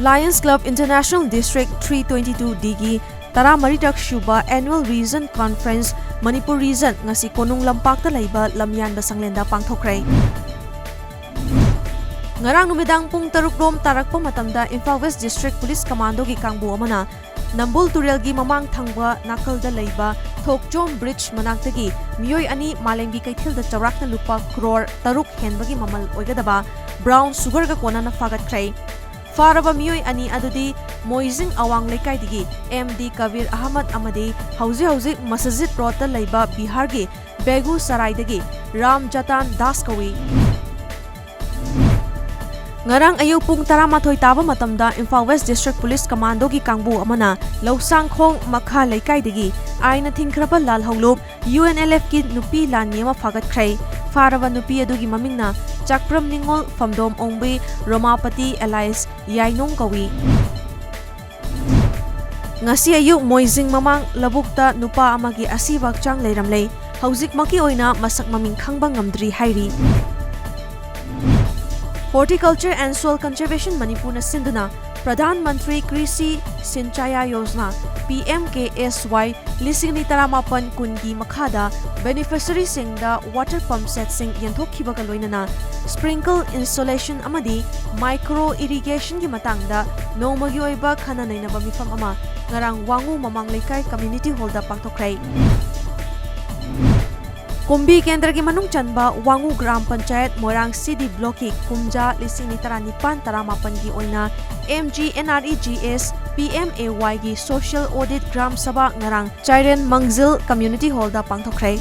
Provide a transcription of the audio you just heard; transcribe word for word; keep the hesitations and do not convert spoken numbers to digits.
Lions Club International District three twenty-two D ꯒꯤ ꯇꯔꯥꯃꯔꯤꯔꯛ ꯁꯨꯕ Annual Region Conference Manipur Region ꯉꯁꯤ ꯀꯣꯅꯨꯡ ꯂꯝꯄꯥꯛꯇ ꯂꯩꯕ ꯂꯝꯌꯥꯟꯕ ꯁꯪꯂꯦꯟꯗ ꯄꯥꯡꯊꯣꯛꯈ꯭ꯔꯦ꯫ ꯉꯔꯥꯡ ꯅꯨꯃꯤꯗꯥꯡ ꯄꯨꯡ ꯇꯔꯨꯛ ꯔꯣꯝ ꯇꯥꯔꯛꯄ ꯃꯇꯝꯗ Imphal West District Police Commando ꯒꯤ ꯀꯥꯡꯕꯨ ꯑꯃꯅ ꯅꯝꯕꯨꯜ ꯇꯨꯔꯦꯜꯒꯤ ꯃꯃꯥꯡ ꯊꯪꯕ ꯅꯥꯀꯜꯗ ꯂꯩꯕ ꯊꯣꯛꯆꯣꯝ bridge ꯃꯅꯥꯛꯇꯒꯤ ꯃꯤꯑꯣꯏ ꯑꯅꯤ ꯃꯥꯂꯦꯝꯒꯤ ꯀꯩꯊꯦꯜꯗ ꯆꯥꯎꯔꯥꯛꯅ ꯂꯨꯄꯥ ꯀ꯭ꯔꯣꯔ ꯇꯔꯨꯛ ꯍꯦꯟꯕꯒꯤ ꯃꯃꯜ ꯑꯣꯏꯒꯗꯕ brown sugar ꯒ ꯀꯣꯟꯅꯅ ꯐꯥꯒꯠꯈ꯭ꯔꯦ꯫ ꯐꯥꯔꯕ ꯃꯤꯑꯣꯏ ꯑꯅꯤ ꯑꯗꯨꯗꯤ ꯃꯣꯏꯖꯤꯡ ꯑꯋꯥꯡ ꯂꯩꯀꯥꯏꯗꯒꯤ M D ꯀꯕꯤꯔ ꯑꯍꯃꯗ ꯑꯃꯗꯤ ꯍꯧꯖꯤꯛ ꯍꯧꯖꯤꯛ ꯃꯁꯖꯤꯗ ꯔꯣꯗꯇ ꯂꯩꯕ ꯕꯤꯍꯥꯔꯒꯤ ꯕꯦꯒꯨꯁꯔꯥꯏꯗꯒꯤ ꯔꯥꯝ ꯖꯇꯥꯟ ꯗꯥꯁ ꯀꯧꯏ꯫ ꯉꯔꯥꯡ ꯑꯌꯨꯛ ꯄꯨꯡ ꯇꯔꯥꯃꯥꯊꯣꯏ ꯇꯥꯕ ꯃꯇꯝꯗ Imphal West District Police Commando ꯒꯤ ꯀꯥꯡꯕꯨ ꯑꯃꯅ ꯂꯧꯁꯥꯡꯈꯣꯡ ꯃꯈꯥ ꯂꯩꯀꯥꯏꯗꯒꯤ ꯑꯥꯏꯟꯅ ꯊꯤꯡꯈ꯭ꯔꯕ ꯂꯥꯜꯍꯧꯂꯨꯞ U N L F ꯀꯤ ꯅꯨꯄꯤ ꯂꯥꯟꯃꯤ ꯑꯃ ꯐꯥꯒꯠꯈ꯭ꯔꯦ꯫ ꯐꯥꯔꯕ ꯅꯨꯄꯤ ꯑꯗꯨꯒꯤ ꯃꯃꯤꯡꯅ ꯆꯥꯛꯄ꯭ꯔꯝ ꯅꯤꯉꯣꯜ ꯐꯝꯗꯣꯝ ꯑꯣꯡꯕꯤ ꯔꯣꯃꯥꯄꯇꯤ alias ꯌꯥꯏꯅꯣꯡ ꯀꯧꯏ꯫ ꯉꯁꯤ ꯑꯌꯨꯛ ꯃꯣꯏꯖꯤꯡ ꯃꯃꯥꯡ ꯂꯧꯕꯨꯛꯇ ꯅꯨꯄꯥ ꯑꯃꯒꯤ ꯑꯁꯤꯕ ꯍꯛꯆꯥꯡ ꯂꯩꯔꯝꯂꯦ꯫ ꯍꯧꯖꯤꯛꯃꯛꯀꯤ ꯑꯣꯏꯅ ꯃꯁꯛ ꯃꯃꯤꯡ ꯈꯪꯕ ꯉꯝꯗ꯭ꯔꯤ ꯍꯥꯏꯔꯤ꯫ Horticulture and Soil Conservation ꯃꯅꯤꯄꯨꯔꯅ ꯁꯤꯟꯗꯨꯅ ꯄ꯭ꯔꯙꯥꯟ ꯃꯟꯇ꯭ꯔꯤ ꯀ꯭ꯔꯤꯁꯤ ꯁꯤꯟꯆꯥꯌꯥ Yojana, P M K S Y, ꯂꯤꯁꯤꯡ ꯑꯅꯤ ꯇꯔꯥꯃꯥꯄꯟ ꯀꯨꯟꯒꯤ ꯃꯈꯥꯗ beneficiaryꯁꯤꯡꯗ water pump setꯁꯤꯡ ꯌꯦꯟꯊꯣꯛꯈꯤꯕꯒ ꯂꯣꯏꯅꯅ sprinkle installation ꯑꯃꯗꯤ micro irrigationꯒꯤ ꯃꯇꯥꯡꯗ ꯅꯣꯡꯃꯒꯤ ꯑꯣꯏꯕ ꯈꯟꯅ ꯅꯩꯅꯕ ꯃꯤꯐꯝ ꯑꯃ ꯉꯔꯥꯡ ꯋꯥꯉꯨ ꯃꯃꯥꯡ ꯂꯩꯀꯥꯏ community hallꯗ ꯄꯥꯡꯊꯣꯛꯈ꯭ꯔꯦ꯫ ꯀꯨꯝꯕꯤ ꯀꯦꯟꯗ꯭ꯔꯒꯤ ꯃꯅꯨꯡ ꯆꯟꯕ ꯋꯥꯉꯨ ꯒ꯭ꯔꯥꯝ ꯄꯟꯆꯥꯌꯠ ꯃꯣꯏꯔꯥꯡ C D blockꯀꯤ ꯀꯨꯝꯖꯥ ꯂꯤꯁꯤꯡ ꯑꯅꯤ ꯇꯔꯥꯅꯤꯄꯥꯟ ꯇꯔꯥꯃꯥꯄꯟꯒꯤ ꯑꯣꯏꯅ M G N R E G S P M A Yꯒꯤ social audit ꯒ꯭ꯔꯥꯝ ꯁꯚꯥ ꯉꯔꯥꯡ ꯆꯥꯏꯔꯦꯟ ꯃꯪꯖꯤꯜ community hallꯗ ꯄꯥꯡꯊꯣꯛꯈ꯭ꯔꯦ꯫